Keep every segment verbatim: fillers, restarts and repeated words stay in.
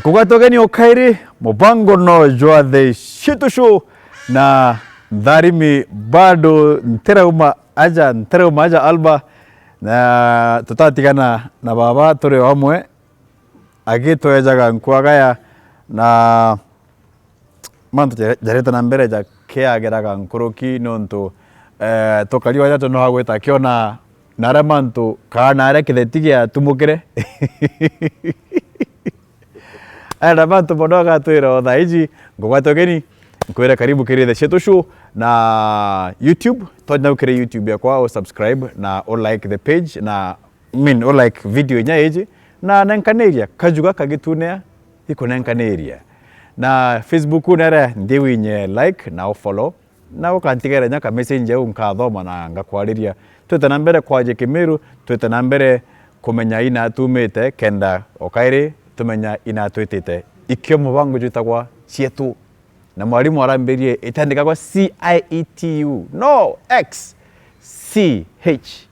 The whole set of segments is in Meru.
Kugwatwa ugeni o kairi, mubango no jwa The Shitu Show, na ntharimi bado ntirauma aja, ntirauma aja Alba, na tutatigana na baba turi o amwe, agitwejaga nkwagaya na mantu ja-, jarete na mbere jakiagiraga nkuruki, nontu, eh, tukari waja tuno agwita akiona naria mantu kana naria kitheti giatumukire. Aya na mantu mono agatwira o thaa iji, ngugwate ugeni, nkwire karibu kiri The Shitu Show na YouTube, tonya ukire YouTube yakwa, u subscribe na u like the page na I mean, u like video inya iji, na nenkaniria, kajuga kagitunea, ikunenkaniria. Na Facebook nere ndi winye like na u follow, na ukantigera inya ka message au nkathoma na ngakwariria. Twite na mbere kwaria Kimiru, twite na mbere kumenya ina tumite, kenda o kairi tumenya ina twitite. Ikio mubango jwitagwa Cietu. Na mwarimu arambirie itandikagwa C I E T U. No, X. C H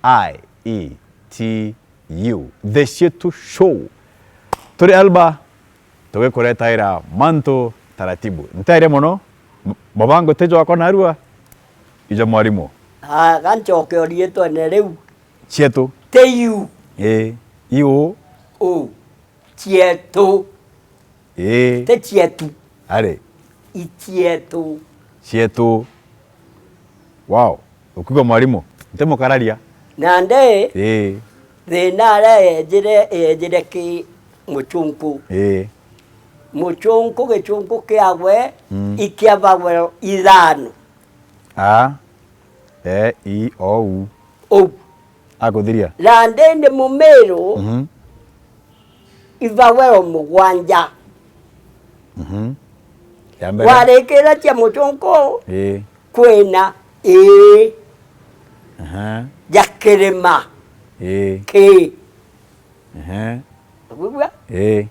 I E T U. The Cietu Show. Turi Alba, tugikuretaira mantu taratibu. Ntaire mono, m-, mubango ti jwakwa narua, ija mwarimu. Ah, gancoke o riitwene riu. Cietu. Ti U. Ii, iu. U. Cietu. Ii. Ti cietu. Ari. I cietu. Cietu. Wow. Ukiuga mwarimu, nti mukararia. Nandi, ii, thina aria yejire, yejire ki mucunku. Ii. Mucunku, gicunku kiagwe, mm, ikia vowel ithano. A, E, I, O, U. Ou. Akuthiria. Nandi ndi Mumiru, mhm, i vowel mugwanja. Mhm. Ya mbere. Warikira cia mucunku, ii, kwina ii. Aha. Ja kirima. Ii. Ki. Ehe. Wigua? Ii.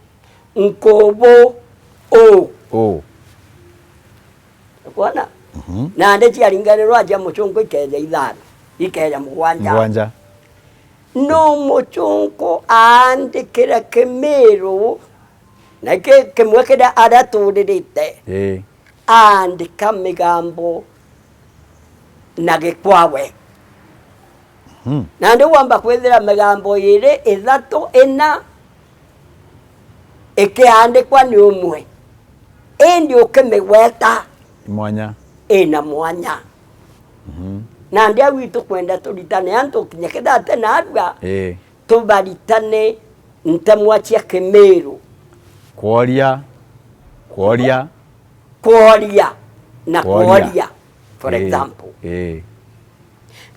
Nkubu u. U. Ukwona? Mhm. Nandi ciaringanirwa cia mucunku ikeja ithano, ikeja mugwanja. Mugwanja. No mucunku aandikire Kimiru, na ki-, kimwe kiria aria turirite. Ii. Aandika migambo na gikwawe. Mhm. Nandi wamba kwithira migambo iiri, ithatu, ina, ikiandikwa ni umwe, indi ukimigweta mwanya, ina mwanya. Mhm. Nandi au itukwenda turitane antu kinya kethira ti narua, ii, tubaritane ntemwa cia Kimiru. Kworia, kworia. Kworia na kworia. Kworia. For, ii, example. Ii.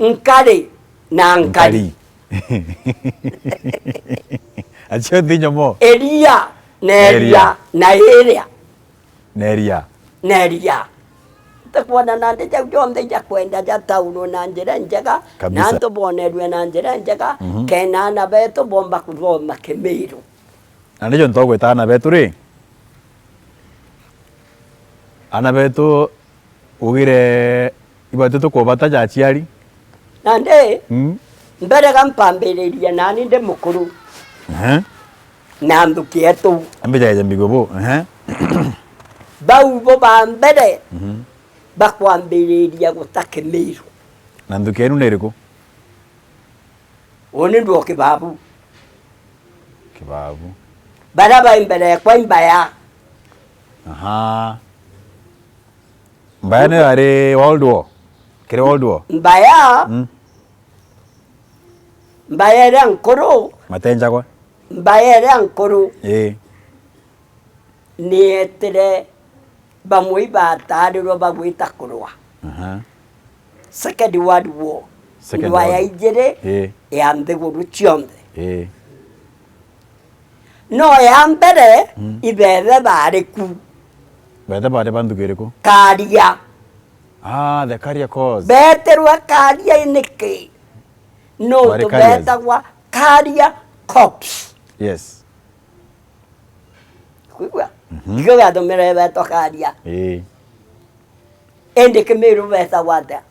Nkari na nkari. Nkari. Acio nthi nyomo. Iria na iria. Iria. Na iria. Na iria. Na iria. Ntikwona nandi jau jonthe ijakwenda ja taunu na njira njega, kabisa, na antu bonerue na njira njega, mhm, kena ana betu bomba kuthoma Kimiru. Na nijo ntogwita ana betu ri, ana betu ugire ibati tukubata ja aciari. Nandi, mm, mbere ga mpambiririe nani ndi mukuru. Ehe. Na nthuki etu. Ambe jaeja mbigo bo. Ehe. Bau bo ba mbere, mhm, bakwambiriria guta Kimiru. Na nthuki yenu ni iriku? Uni ndu o Kibabu. Kibabu. Baria bai mbere yakwa i Mbaya. Aha. Mbaya niyo yari World War? Kiri World War? Mbaya, mm, Mbaya iria nkuru. Matenjagwa? Mbaya iria nkuru. Ii. Nietire bamwe ibatarirwe bagwita kurwa. Aha. Second World War. Second Ndwaya World War. Ijiri, ii, ya nthiguru cionthe. Ii. No ya mbere, mm, ibethe bari ku. Bethe bari ba nthuki iriku? Karia. Ah, the Karia Corps. Betirwe Karia niki? Nontu betagwa Karia Corps. Yes. Kwigua? Mhm. Ikio giatumire betwa Karia. Ii. Indi Kimiru betagwa atia?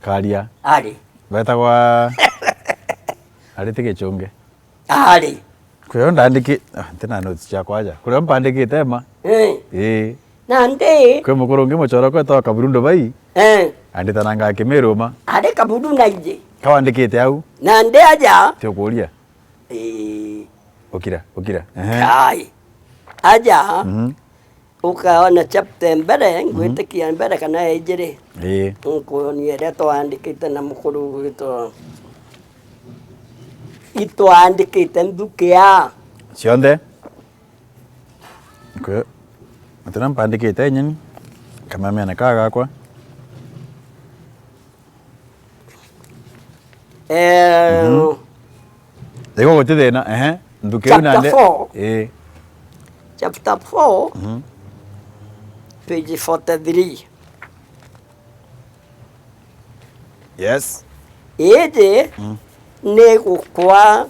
Karia. Ari. Betagwa ari ti Gichungi. Ari. Kwio ndandiki-, ah, ntina notes ciakwa aja. Kuria mpandikite ma? Eh. Ii. Nandi? Kwi mukuru ungi muchoro kwetwa Kaburundu bai. Eh. Anditananga akimiruma. Ari Kaburundu naingi. Kawandikite au? Nandi aja? Ti ukuria. Ii. Ukira, ukira. Ehe. Ai. Aja. Mhm. Ukaona chapter mbere, mhm, ngwitikia mbere kana ya ijiri. Ii. Nkuonia iria twandikite na mukuru gwitwa, itwandikite nthuki ya. Cionthe. Kwi-, ati na mpandikite nyeni, kamamene kaa gakwa. Eh, mhm. Igo guti thina, ehe. Nthuki iu chapter nande four. Ii. Chapter four, mhm, page forty-three. Yes. Iji, mm, ni gukwa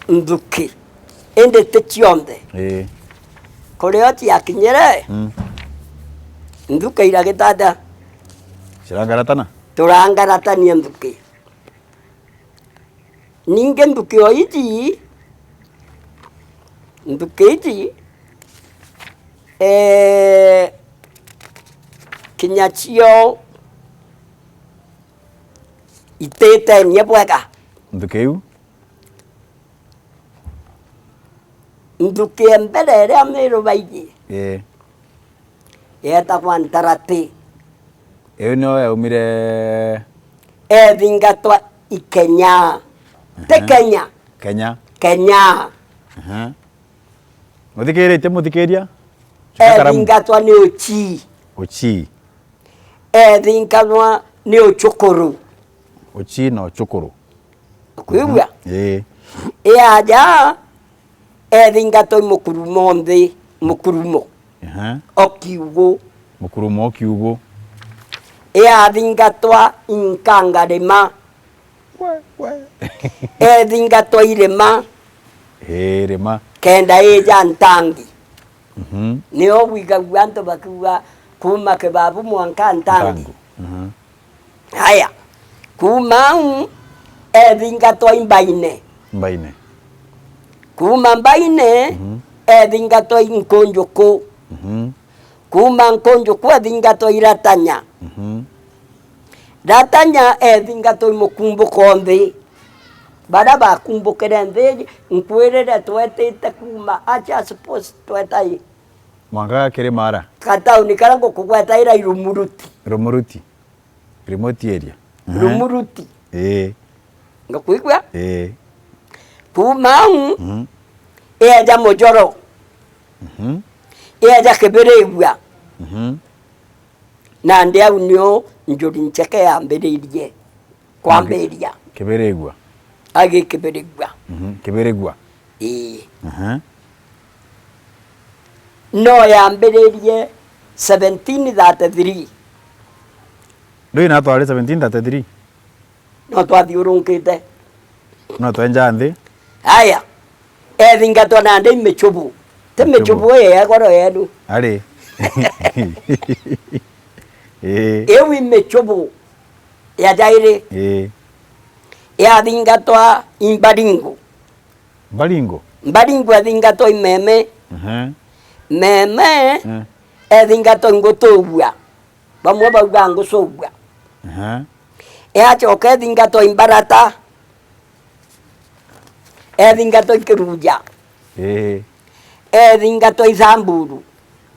nthuki, indi ti cionthe. Ii. Kurio ciakinyire, mm, nthuki iragita atia? Cirangaratana? Turangaratania nthuki. Ningi nthuki o iji, nthuki iji, eh, kinya cio ititenie bwega. Nthuki iu? Nthuki ya mbere iria Miru baiji, ii, yetagwa Ntarati. Iu nio yaumire? Ethingatwa i Kenya. Ti, aha, Kenya. Kenya. Kenya. Aha. Muthikiritie, muthikiria? Chuka karamu. Ethingatwa ni Uchii. Uchii. Ethingatwa ni Uchukuru. Uchii na Uchukuru. Kwigua? Mhm. Ii. Yaja, ethingatwa i Mukurumo nthi, Mukurumo. Aha. O kiugu. Mukurumo o kiugu. Yathingatwa i Nkangarima. We, we. Ethingatwa irima. Ii, rima. Kenda ija Ntangi. Mhm. Nio wigagua antu bakiuga, kuma Kibabu mwanka Ntangi. Ntangi. Mhm. Aya. Kuma au, ethingatwa i Mbaine. Mbaine. Kuma Mbaine, mhm, ethingatwa i Nkunjuku. Mhm. Kuma Nkunjuku ethingatwa i Ratanya. Mhm. Ratanya ethingatwa i mukumbuko nthi. Baria bakumbukire nthi, nkwirire twetite kuma Achas Post tweta i. Mwanka ga Kirimara. Katauni karia ngukugwetaira i Rumuruti. Rumuruti. Remote area. Aha. Rumuruti. Ii. Ngakwigua? Ii. Kuma au, mhm, eja Mujoro. Mhm. Eja Kibirigua. Mhm. Nandi au nio Njuri Ncheke yambiririe kwambiria. Kibirigua. Agi Kibirigua. Mhm. Kibirigua. Ii. Aha. No yambiririe seventeen thirty-three. Ndui na twari seventeen thirty-three? No twathiurunkite. No twenja nthi. Aya. Ethingatwa nandi i Michubu. Ti Michubu. Michubu ii ya goro yenu. Ari. Ii. Iu i Michubu ya jairi. Ii. Yathingatwa i Mbaringu. Mbaringo? Mbaringo ethingatwa i Meme. Ehe. Meme, eh, ethingatwa i Ngutugua. Bamwe bauga Ngucugua. Ehe. Eacoka ethingatwa i Mbarata. Ethingatwa i Kiruja. Ii. Ethingatwa i Samburu.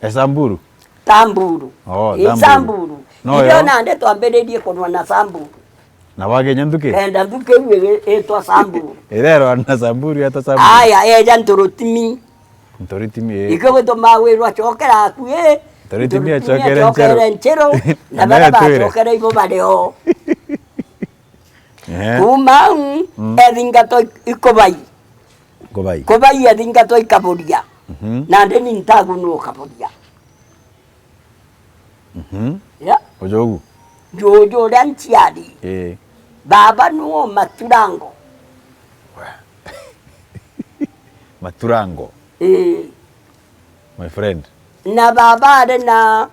E Samburu? Samburu. Oh, ii, Samburu. Samburu. No, irio yo nandi twambiririe kunwa na Samburu. Na waginya nthuki? Kenda nthuki iu igi-, itwa Samburu. Irerwa na Samburu, yeta Samburu. Aya, eja Nturutimi. Nturutimi, ii. Ikio gituma wirwa cokera akui. Nturutimi acokere Nchiru. Nchiru, na baria bacokere ibo bari o. Ehe. Kuma au, mm, ethingatwa i-, i Kubai. Kubai. Kubai ethingatwa i Kaburia. Mhm. Nandi ni ntagu nu Kaburia. Mhm. Ya. Ujugu. Juju uria nciari. Ii. Baba nuo Maturango. Maturango. Ii. My friend. Na baba ari na,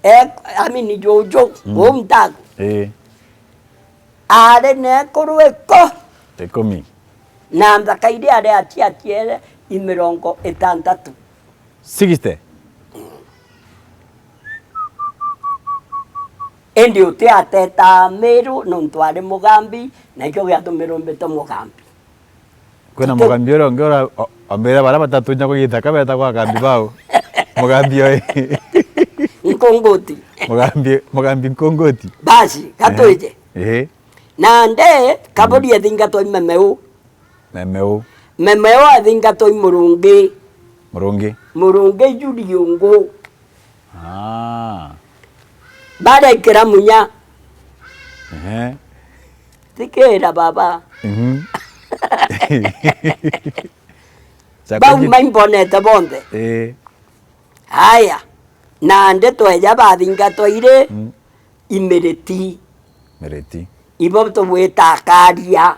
eh, I mean, juju, mm, uu ntagu. Ii. Ari na ekuru iko. Ikumi. Na nthaka iria ari aciaciere i mirongo itantatu. Sixty? Indi uti atetaa Miru nontu ari mugambi, na ikio giatumirwe mbite mugambi. Kwina mugambi uria ungi ura-, o-, ombire baria batatu inya kugita ka betagwa agambi bau. Mugambi oi. Nkunguti. Mugambi, mugambi nkunguti. Basi, gatwije. Ehe. Nandi, kaburi ethingatwa i Memeu. Memeu. Memeu ethingatwa i Murungi. Murungi. Murungi Juriungu. Ah. Barekira munya. Ehe. Tikira baba. Mhm. Bau maimbonete bonthe. Ii. Aya. Nandi tweja bathingatwa iri. Mm. Imiriti. Miriti. Ibo tugwita akaria.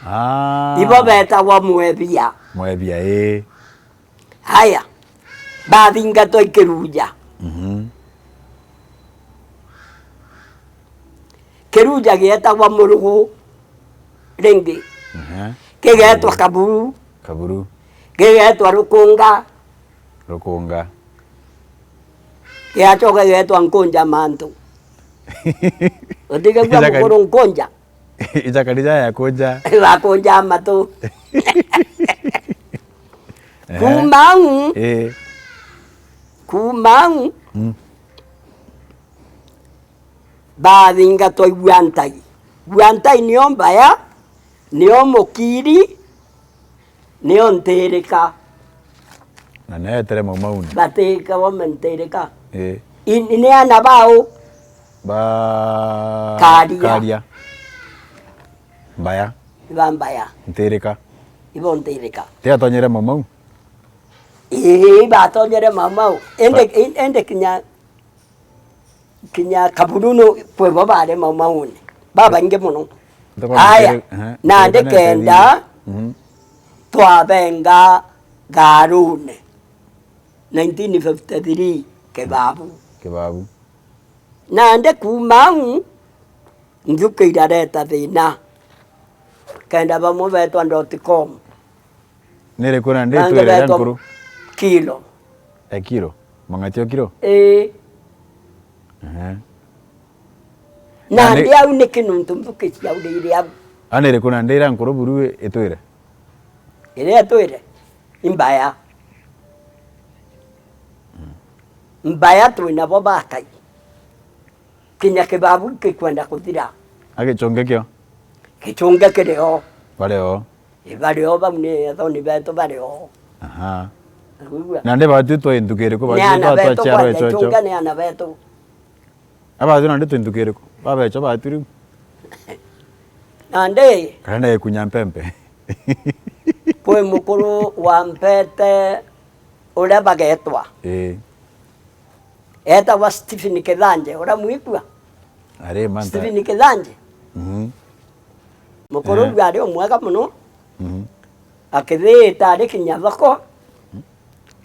Ah. Ibo betagwa mwebia. Mwebia, ii. Aya, bathingatwa i Kiruja. Mhm. Kiruja gietagwa Murugu ringi. Ehe. Kigetwa Kaburu. Kaburu. Gigetwa Rukunga. Rukunga. Giacoka gietwa Nkunja Mantu. Utigagua Ijaka- mukuru Nkunja. Ijaka rija yakunja. Bakunja matu. Ehe. Kuuma au, ii, kuuma au, mm, bathingatwa i Gwantai. Gwantai nio mbaya, nio mukiri, nio ntirika. Na nio etere maumaune. Batirika, bome ntirika. Ii. I-, ni ana bau? Ba Karia. Karia. Mbaya. Iba mbaya. Ntirika. Ibo ntirika. Ti atonyere maumau? Ii, ibatonyere maumau. Ende, Ba- ende kinya, kinya Kaburunu kwibo bari maumaune. Babaingi mono. Ntuku Aya, ntere-, ehe, nandi ntuku ntere kenda, mhm, twabenga Garune. Nineteen fifty-three, Kibabu. Kibabu. Nandi kuuma au, nthuki irareta thina. Kenda bamwe betwa dot com. Ni iriku nandi itwire iria nkuru? Kilo. E kilo? Mang'ati o kilo? Ii. Ehe. Nandi au niki nontu nthuki ciaurire au. A ni iriku nandi iria nkuru buru itwire? Iria itwire, imbaya. Mbaya twinabo bakai. Kinya Kibabu gikwenda kuthira. A gichungi kio? Gichungi kiri o. Bari o. Ii, bari o, bau ni ethoni betu bari o. Aha. Urigua? Nandi batwi twa inthu kiriku? Ni batwi ana twa, twa betu ciarwa kwanja, ichocho? Gichungi ni ana betu. A batwi nandi twi inthu kiriku? Babecho batwi riu? Nandi. Kana na gikunya mpempe? Kwi mukuru wa Mpete uria bagetwa. Ii. Etagwa Stephen Kithanje, uria mwigua? Ari manta. Stephen Kithanje. Mhm. Mukuru, eh, uyu ari umwega mono. Mhm. Akithita ari kinya thoko.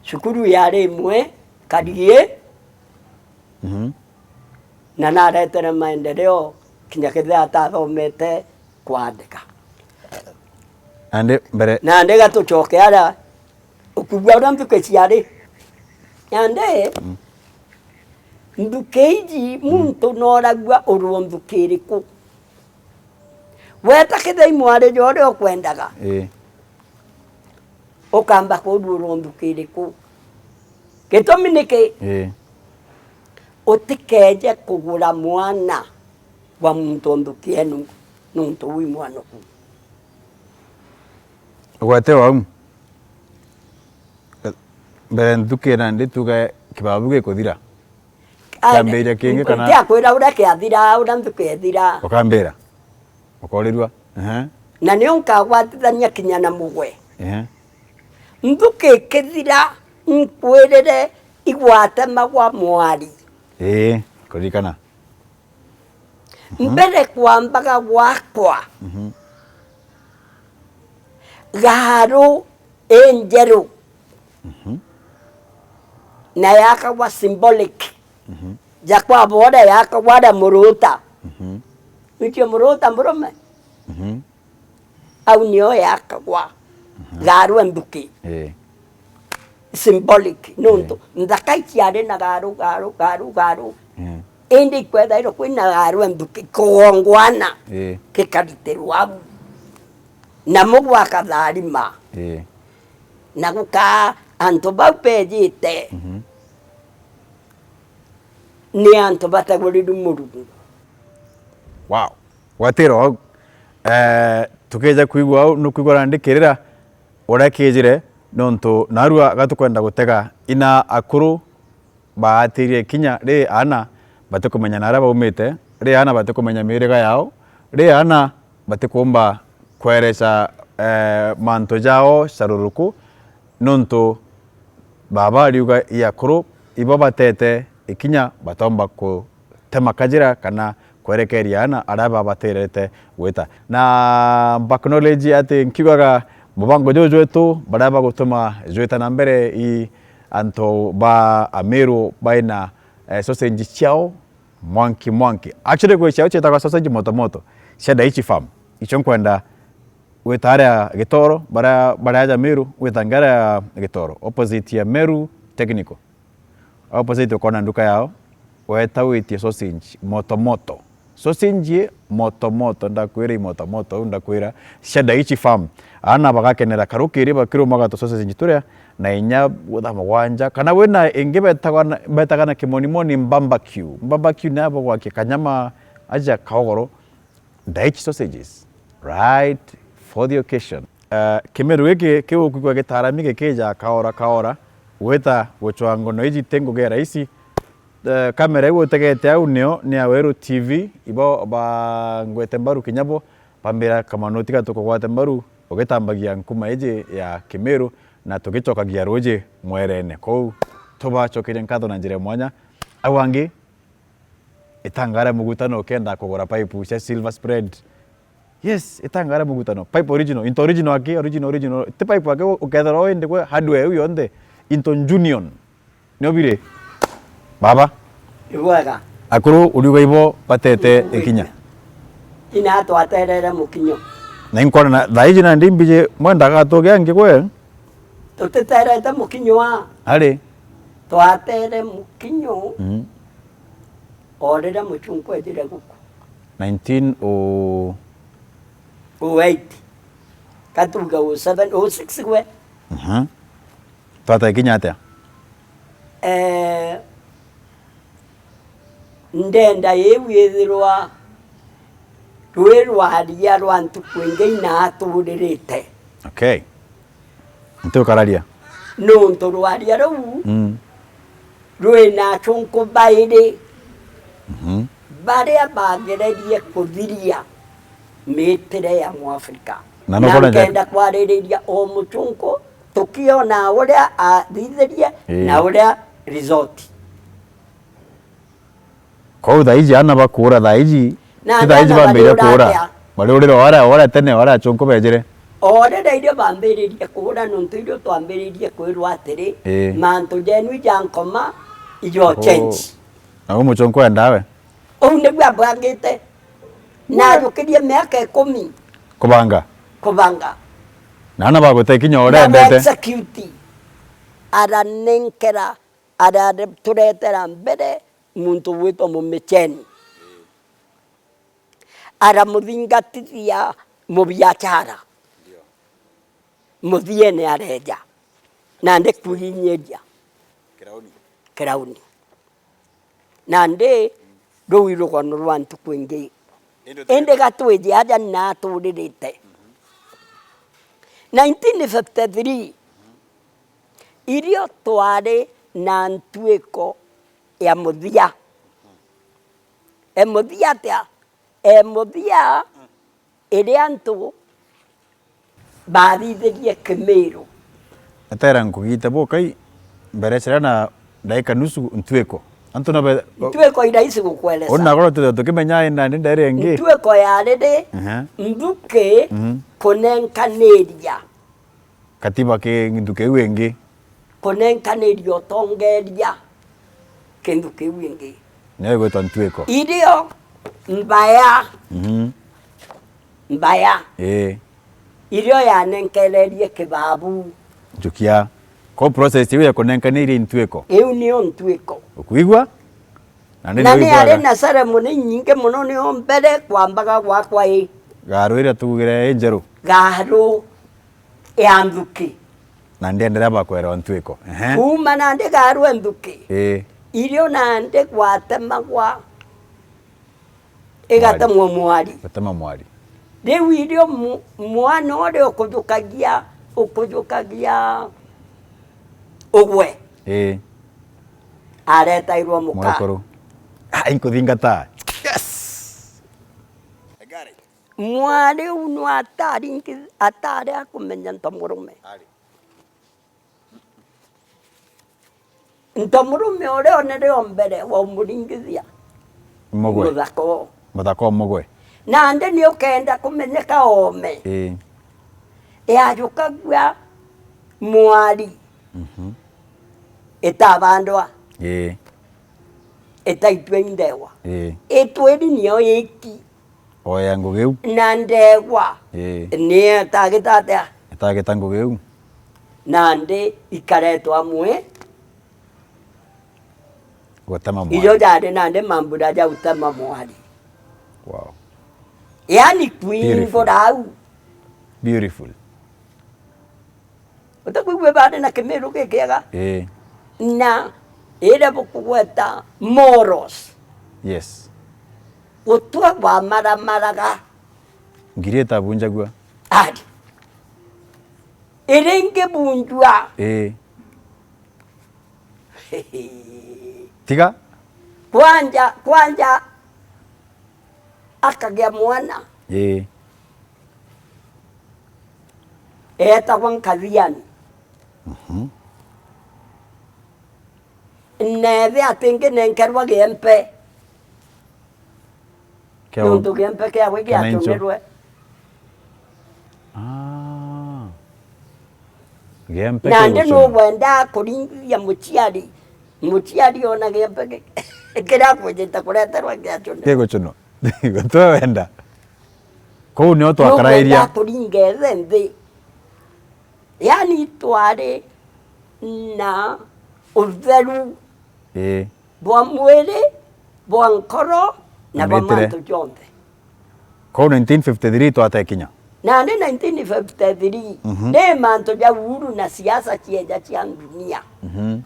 Cukuru yari imwe, Karie. Mhm. Na naretere maendeleo kinya kethira atathomete kwandika. Nandi mbere. Nandi gatucoke aria ukugua uria nthuki ciari. Nandi, mm, nthuki iji, mm, muntu noragua urwo nthuki iriku. Weta kethira i mwari ja uria ukwendaga. Ii. Ukamba kuurua urwo nthuki iriku? Gitumi niki? Ii. Utikeje kugura mwana wa muntu o nthuki enu, nontu wi mwanoku. Ugwate wau. Mbere nthuki nandi tuge Kibabu gikuthira. Ai, kiambiria kingi kana? Ndiakwira uria kiathira, uria nthuki ethira. Ukambira? Ukorirua? Ehe. Na nio nkagwatithania kinya na mugwe. Ehe. Nthuki ikithira, nkwirire igwatemagwa mwari. Ii, kuririkana. Mhm. Mbere kwambaga gwakwa, mhm, garu injeru. Mhm. Na yakagwa symbolic. Mhm. Ja kwa bore yakagwa aria muruta. Mhm. Nitio muruta murume. Mhm. au nio yakagwa. Mhm. Garu e nthuki. Ii. Symbolic, nontu, ii, nthaka iciari na garu, garu, garu, garu. Ii. Indi ikwethairwa kwina garu e nthuki kugongwana, ii, gikaritirwa au. Na mugwa akatharima. Ii. Na gukaa antu bau bejite, mhm, ni antu bateguriru Murungu. Wow. Gwatira au. Eh, tukija kwigua au, nukwigua nandi kirira uria kijire, nontu narua gatukwenda gutega ina akuru baatirie kinya ri aana batikumenya naria baumite, ri aana batikumenya miriga yao, ri aana batikumba kwereca, eh, mantu jao caruruku, nontu baba ariuga i akuru ibo batete ikinya batomba ku tema kajira kana kwerekeria aana aria babatirete gwita. Na mbacknowledge ati nkiugaga mubango juju jwetu baria bagutuma jwita na mbere i antu ba Ameru baina, eh, sausage ciao mwanki mwanki. Actually, gwi ciao cietagwa sausage moto moto cia Daichi Farm. Icio nkwenda gwita aria Gitoro, baria, baria aja Meru, gwita ngaria Gitoro, opposite ya Meru Technical. Opposite ukona nduka yao, weta witie sausage moto moto. Sausage moto moto, ndakwira i moto moto, u ndakwira cia Daichi Farm. Aana bagakenera karukiri bakiruma gato sausage turia, na inya thaa mugwanja. Kana wina ingi betagwa na, betaga na kimonimoni barbecue. Barbecue ni abo gwakia kanyama aja kaogoro. Daichi sausages, right for the occasion. Eh, Kimeru giki kigukwigua gitarami gikija kaora kaora, gwita gucwa ngono iji ti ngugi ya raisi. Eh, kamera iu utegete au nio ni ya Weru T V, ibo bangwete mbaru kinya bo, bambira, "Kamano, tiga tukugwate mbaru ugitambagia nkuma iji ya Kimeru na tugicokagia ruji mwerene." Kou tubacokerie nkatho na njira ya mwanya. Au angi, itangare mugutano ukenda kugura pipe cia Silver Spread. Yes, itangare mugutano. Pipe original, into original aki, original, original. Ti pipe aki ukethera o indi kwe hardware iu yonthe. Into Union. Nio biri. Baba. Ibwega. Akuru uriuga ibo batete ikinya. Ina twaterere mukinyo. Na inkona na thaa iji nandi mbiji mwendaga tuge angi kwe. Tutiterete mukinyo a. Ari. Twatere mukinyo. Mm. O riria mucunku ejire guku. Nineteen oh eight. Katuga oh seven, oh six gwe. Mhm. Twata ikinya atia? Eh, ndenda iu ithirwa rwi rwaria rwa ntuku ingi inaturirite. Okay. Ntiukararia. Nontu rwaria ruu, mm, rwina acunku bairi, mhm, baria bagererie kuthiria mitire ya Mwafrika. Na nukona ja- nkenda kwaririria o mucunku, tukiona uria athithirie, ii, na uria result. Kou thaa iji aana bakuura thaa iji, na ti thaa iji aana bambiria bariura kuura. Atia? Bariurire o aria, o aria tene, o aria acunku beejire. O riria irio bambiririe kuura, nontu irio twambiririe kwirwa atiri, ii, mantu jenu ja nkoma ijo change. Na u mucunku endaa we? Uu niguo abangite. Na ajukirie miaka ikumi. Kubanga? Kubanga. Na aana bagute kinya o uria endete. Execute. Aranenkera, araturetera mbere muntu gwitwa Mumicheni. Aramuthingatithia mubiachara. Muthiene areja. Nandi kuginyiria. Kirauni. Kirauni. Nandi ruu i rugano rwa ntuku ingi. Indi gatwiji aja naturirite. Nineteen fifty-three, irio twari na ntuiko ya muthia. E muthia atia? E muthia iria antu bathithirie Kimiru. Etera nkugite bukai, mberecera na ndaika nusu ntuiko. Antu na be- Ntuiko i rahisi gukueleza. Ona goro tu tukimenya ina ni ndere ingi. Ntuiko ya riri, aha, nthuki, mhm, kunenkaniria. Katiba ki nthuki iu ingi. Kunenkaniria utongeria kintu kiu ingi. Niyo igwitwa ntuiko. Irio mbaya. Mhm. Mbaya. Ii. Irio yanenkererie kibabu. Njukia. Ko process iu ya kunenkania irio intwiko. Iu nio ntwiko. Ukwigua? Na ni Na ni ari na ceremony nyingi muno, nio mbere kwambaga gwakwa i. Garu iria tugire i njeru. Garu ya nthuki. Na ndienderea bakwerwa ntwiko. Ehe. Kuuma nandi garu e nthuki. Ii. Irio nandi gwatemagwa igatemwa mwari. Gatema mwari. Riu irio mu- mwana uria ukujukagia ukujukagia ugwe Ii. Aretairwa muka. Mwekuru. Ah, inkuthingata. Yes. I got it. Mwari u no atari nki- atari akumenya ntomurume. Ari. Ntomurume uria onere o mbere wa umuringithia. Mugwe. Muthaka o. Muthaka o mugwe. Nandi ni ukenda kumenyeka ome. Ii. Yajukagua mwari. Mhm. Itabandwa. Ii. Itaitwe indewa. Ii. Itwiri nio iki. Oya ngugi iu. Na ndegwa. Ii. Ni itagita atia? Itagita ngugi iu. Nandi ikaretwa amwe. Gutema mwari. Ijo jari nandi mambura ja gutema mwari. Wow. Yani kwingura au. Beautiful. Utakwigua bari na kimiru gikiega? Ii. Na iria bukugweta morals. Yes. Gutwe bwamaramaraga. Ngiri itabunjagua. Ari. Iria ingibunjua. Ii. Tiga. Kwanja, kwanja akagia mwana. Ii. Eetagwa Nkathiani. Mhm. Neethe atinginenkerwa giempe. Nontu giempe kiawe giatunirwe. Ah. Giempe. Nandi nugwendaa kuringithia muciari. Muciari ona giempe kiria akwijite kureterwa giatunirwe. Gigucunwa. Gutwe wenda. Kuu nio twakarairia. Nugwendaa kuringa ethe nthi. Yani itwari na utheru. Ii. Bwa mwiri, bwa nkoro, na bwa mantu jonthe. Kwou nineteen fifty-three twatekinya? Nandi nineteen fifty-three, mhm, ni mantu ja uhuru na siasa cieja cia ndunia. Mhm.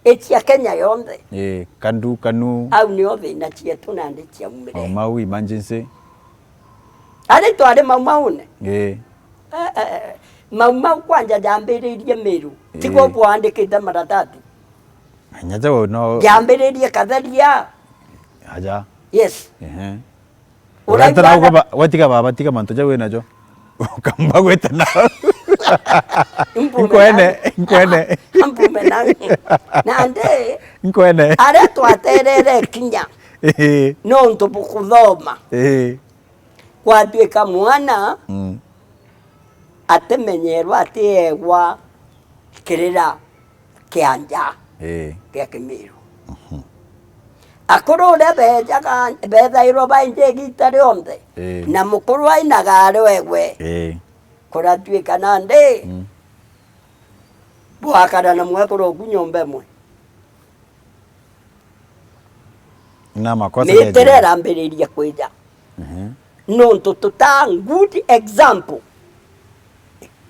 Icia Kenya yonthe. Ii, KANU, KANU. Au nio thina cietu nandi ciaumire. Mau Mau emergency. Ari twari Mau Maune. Ii. Eh, eh, eh. Mau Mau kwanja jambiririe Miru. Ii. Tiguo kwandikite maratati. Nyaja we no. Jambiririe Katheria. Aja. Yes. Ehe. Uraiga Ureta na na uga ba-, watiga baba, tiga mantu jau winajo. Ukamba gwita na. Mpume Nkwene, na. Nkwene. Mpume na. Nandi. Nkwene. Aria twaterere kinya. Ehe. Nontu bukuthoma. Ehe. Kwatuika mwana, mm, atimenyerwa, atieegwa kirira kia nja, ii, gia Kimiru. Mhm. Akuru uria beejaga, beethairwa baingi igiita rionthe, ii, na mukuru ainaga ari wegwe. Ii. Kuratuika nandi, mm, bwakara na mwekuru oku nyomba imwe. Na makosa mitire geja irambiriria kwija. Mhm. Nontu tutaa good example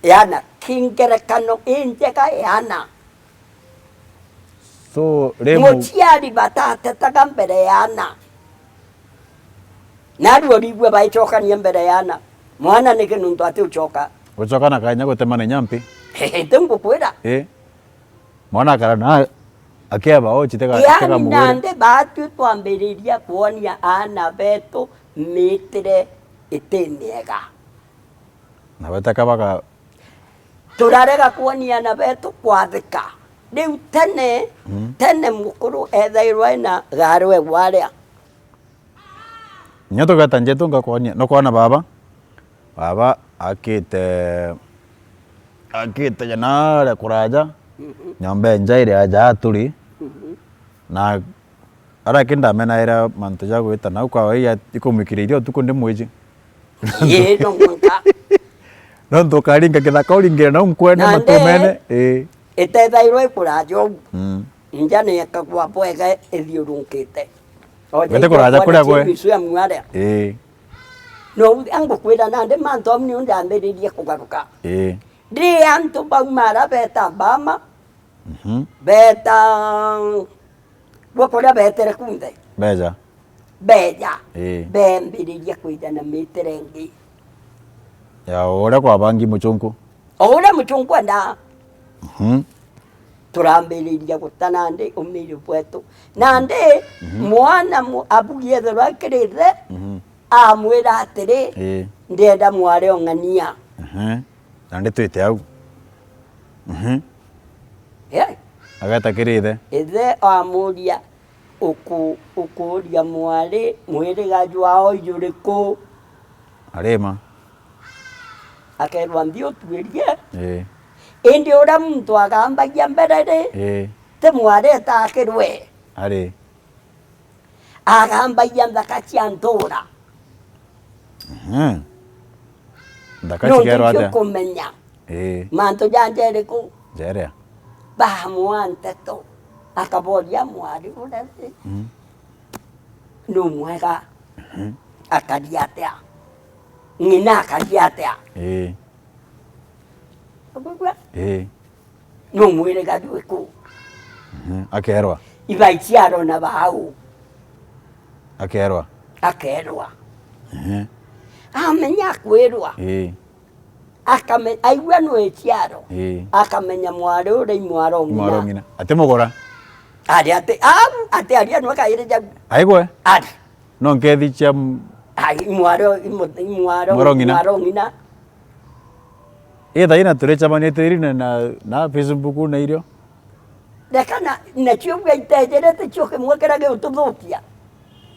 yana, kingerekano injega yana. So, riu muciari batatetaga mbere yana. Narua rigua baicokania mbere yana. Mwana niki nontu ati ucoka? Gucoka na kanya gutemana inya mpi? Ti ngukwira. Ii. Mwana akara na akieba o citega, yani, citega mugwire. Nandi batwi twambiriria kwonia aana betu mitire iti miega. Na betaka baka- Turarega kwonia aana betu kwathika. Riu tene, mm, tene mukuru ethairwa ena gaarwe gwaria. Nyo tugeta njetu ngakwonia, nukwona baba? Baba akite, akite ja naria kuraja, mhm, nyomba enja iri aja aturi, mhm, na araki ndamenaira mantu ja gwita nau kwa wai ikumwikira iria utuku ndi mwiji. Ii, no mwanka. Nontu ukaringa kithaka uringire nau nkwene. Nandi matumene. Ii. Itethairwa ikuraja uu. Mm. Nja ni ikagwa bwega ithiurunkite. Wete kuraja kuria gwe. Misu ya mwaria. Ii. No, angukwira nandi mantu au niu ndambiririe kugaruka. Ii. Ndi antu bauma ara beta Bama, mhm, beta gwe kuria betere kunthe. Beja. Beja. Ii. Bembiririe kwija na mitire ingi. Ya uria kwabangi muchunku. O uria muchunku endaa. Mhm. Turambiriria guta nandi umiri bwetu. Nandi, mhm, mwana mu-, abugi ethirwa akiri ithe, mhm, amwira atiri, ii, ndienda mwari ong'ania. Mhm. Nandi twite au. Mhm. Eh. Ageta kiri ithe. Ithe amuria, "Uku-, ukuuria mwari, mwiriga jwao juriku?" Arima. Akerwa, "Nthi utuirie." Ii. Indi uria muntu agambagia mbere ri, ii, ti mwari etakirwe. Ari. Agambagia nthaka cia ntuura. Mhm. Nthaka cikerwa atia? Nontu kumenya. Ii. Mantu ja nja iriku? Jeria. Bamwa nteto. Akaboria mwari uria ri, mm, nu mwega. Mhm. Akaria atia? Ng'ina akaria atia? Ii. Ukugua? Ii. Nu mwiriga jwiku? Mhm. Akerwa. Iba iciaro na bau? Akerwa. Akerwa. Mhm. Amenya akwirwa. Ii. Akame-, aigua nu iciaro. Ii. Akamenya mwari uria imwaro ng'ina. Imwaro ng'ina. Ati mugura? Ari ati, au, ati aria nu akairi jau. Aigwe? Ari. No nkethi cia m-, ai, imwaro, imo-, imwaro, mwaro ng'ina. Mwaro ng'ina. Ithaina turicemania tiri na, na, na Facebook na irio. Reka na, nacio bia itejerete cio kimwe kiria giututhukia.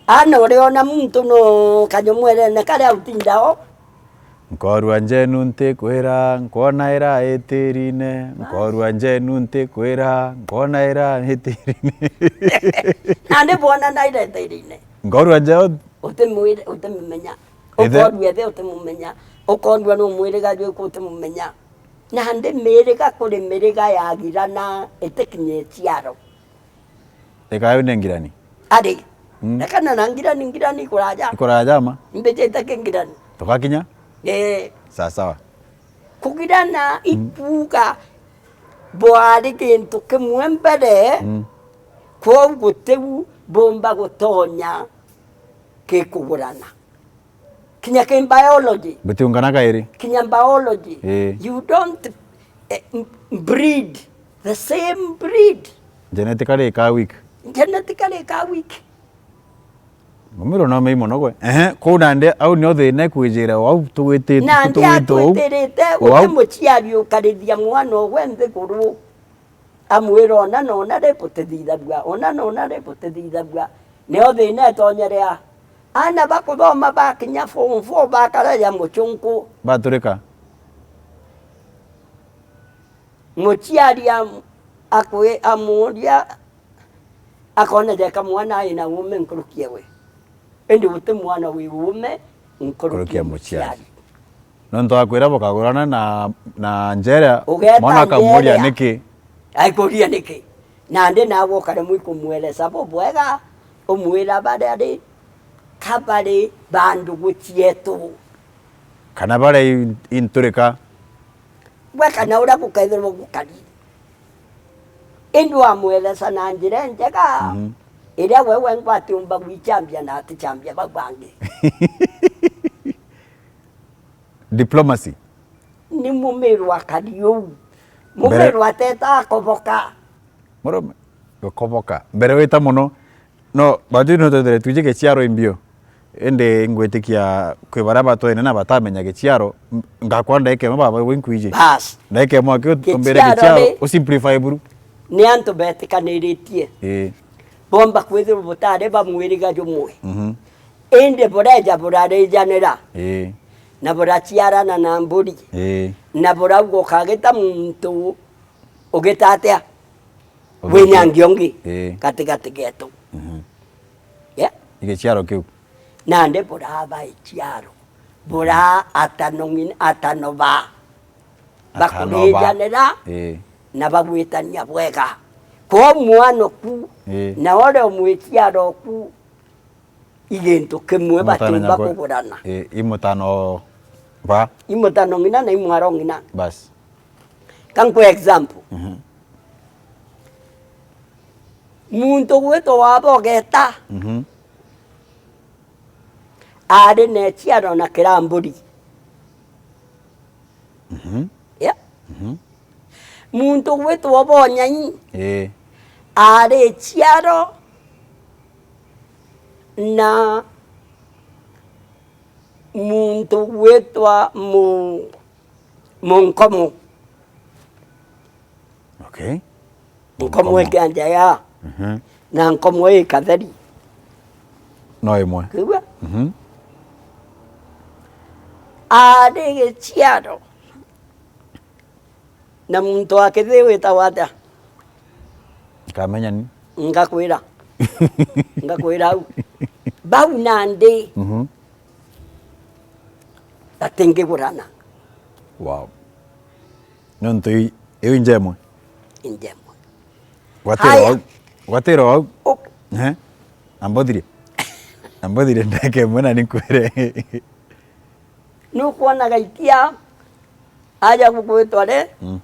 Ana uria ona muntu no kanyomwerene karia utindao. Nkorua njenu ntikwira, nkwona ira itirine. Nkorua njenu ntikwira, nkwona ira itirine. Nandi bwona na ira itirine. Nkorua njeu. Utimwire, utimumenya. Ithe. Ukorua ithe utimumenya. Ukorua nu mwiriga jwiku utimumenya. Nandi miriga kuri miriga yagirana itikinya iciaro. Ikayu ni ngirani. Ari. Mm. Rekana na ngirani, ngirani ikuraja. Ikuraja ma? Mbijite ki ngirani. Tugakinya? Ee. Sawa sawa. Kugirana, mm, ikuuga bwari gintu kimwe mbere, mm, kwou gutiu bumba gutonya gikugurana. Kinya ki biology. Butiungana kairi. Kinya biology. Ii. You don't, eh, m-, breed the same breed. Genetically ika weak. Genetically ika weak. Mumiro no mei mono gwe. Ehe, kuu nandi au nio thina ikwijire o au tugwitite. Nandi tugwite uu. Atwitirite, o au. Guti muciari ukarithia mwana ogwe nthiguru. Amwira, "Ona nona ri butithithagua, ona nona ri butithithagua." Nio thina itonyere a. Ana bakuthoma bakinya form four bakaraja mucunku. Baturika. Muciari am-, akwi-, amuria, akona jeka mwana aina uume nkuruki ewe. Indi guti mwana wi uume nkuruki ya muciari. Nontu akwira bukagurana na, na njeria, ugeta mwana akamuria njeria, niki? Aikuria niki? Nandi nawe ukaremwa ikumweresa bubwega, umwira baria ri, ka bari ba ndugu cietu. Kana baria i-, inturika. Gwe kana uria gukethirwa gukari. Indi wamweresa na njira injega, mhm, iria we wengwa atiumba gwicambia na aticambia bau bangi. Diplomacy. Ni mumiru akari uu. Mbere mumiru ateta akoboka. Murume, gukoboka. Mbere wita mono. No, batu no twethire twiji giciaro imbio. Indi ngwitikia kwi baria batwene na batamenya giciaro, m-, ngakwa ndaika imwe baba gwe nkwiji. Bas. Ndaika imwe aki umbire giciaro, giciaro, ri, usimplify buru. Ni antu betikaniritie. Ii. Bomba kwithirwa butari ba mwiriga jumwe. Mhm. Indi bureja burarijanira. Ii. Na buraciarana na mburi. Ii. Na burauga ukagita muntu ugita atia? Ugite. Wina ngi ungi, ii, gatigati getu. Mhm. Yeah? Igiciaro kiu. Nandi buraba iciaro. Bura atano ng'ina, atano ba. Atano ba- bakurijanira, ii, na bagwitania bwega. Kwa mwana oku, ii, na uria umwiciara oku, i gintu kimwe, imutano batimba nyakwe, kugurana. Ii, imutano ba? Imutano ng'ina na imwaro ng'ina. Bas. Ka nkwe example. Mhm. Muntu gwitwa Wabogeta, mhm, ari na eciaro na Kiramburi. Mhm. Yeah. Mhm. Muntu gwitwa Bonyai, ii, ari ciaro na muntu gwitwa Mu-, Munkomo. Okay. Nkomo. Nkomo ikianja ya. Mhm. Na nkomo i Katheri. No imwe. Kwigua? Mhm. Ari giciaro. Na muntu wa Kithi witagwa atia? Nkamenya ni. Ngakwira. Ngakwira au. Bau nandi. Mhm. Batingigurana. Wow. Nontu i-, iu injemwe. Injemwe. Gwatira. Haya. Au. Gwatira au. Ok. Eh? Ambothirie. Ambothirie ndeke imwe na ninkwire. Nukwona gaikia aja gugwitwa ri? Mm.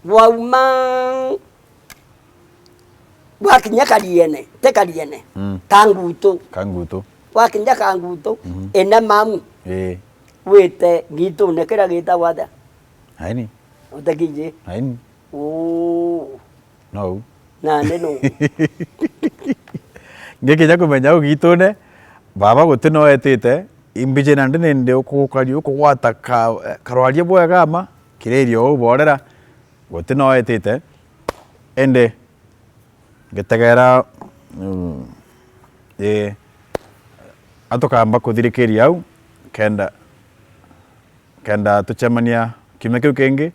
Bwauma, bwakinya Kariene, ti Kariene, mm, Kangutu. Kangutu. Bwakinya Kangutu, mhm, ene mamu. Ii. Wite gitune kiria gitagwa atia? Aini. Utekiji? Aini. Uu. No u. Nandi nu. Ngikinya kumenya u gitune, baba guti no etite, imbiji nandi nindi ukugukari-, ukugwata ka-, karwaria bwega ama, kiriria uu borera, guti no etite, indi ngitegera, mm, ii, atukamba kuthirikiria au, kenda kenda tucemania kiumia kiu kingi.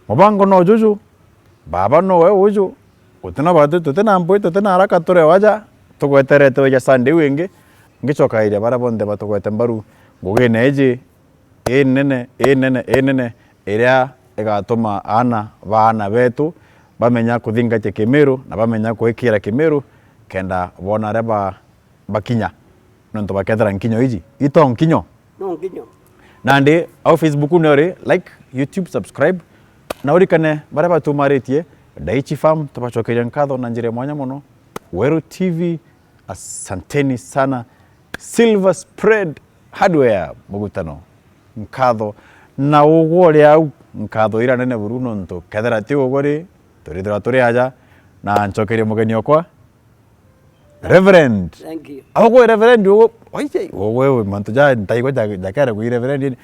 Mubango no juju, baba nowe uju, guti na batu, tuti na mpwi, tuti na haraka, turi o aja, tugweterete wija Sunday iu ingi, ngicokairia baria bonthe batugwete mbaru ngugine iji inene, inene, inene, iria igatuma aana ba aana betu bamenya kuthingatia Kimiru na bamenya gwikira Kimiru, kenda boona aria ba bakinya, nontu bakethira nkinyo iji ito nkinyo. No nkinyo. Nandi au Facebook ni uri like, YouTube, subscribe, na urikane baria batumaritie Daichi Farm, tubacokeria nkatho na njira ya mwanya mono. Weru T V, asanteni sana. Silver Spread Hardware, Mugutano, nkatho. Na ugwe uri au, nkatho ira nene buru, nontu kethira ti ugwe ri, turithirwa turi aja, na ncokerie mugeni okwa. Reverend. Thank you. Aho kwi Reverend, ugu, oije, ugu, mantu ja ntaigwa ja, ja kere kwi Reverend, yani,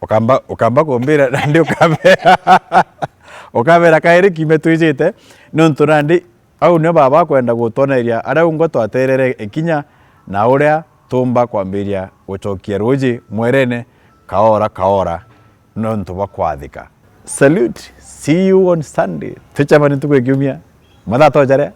ukamba, ukamba kumbira, nandi ukambera, ukambera kairi kiumia twijite, nontu nandi, au nio baba akwenda gutwoneria aria ungwa twaterere ikinya, na uria tumba kwambiria gucokia ruuji mwerene, kaora, kaora. Nontu bwa kwathika. Salute. See you on Sunday. Tucemanie ntuku ya kiumia. Mathaa to jaria?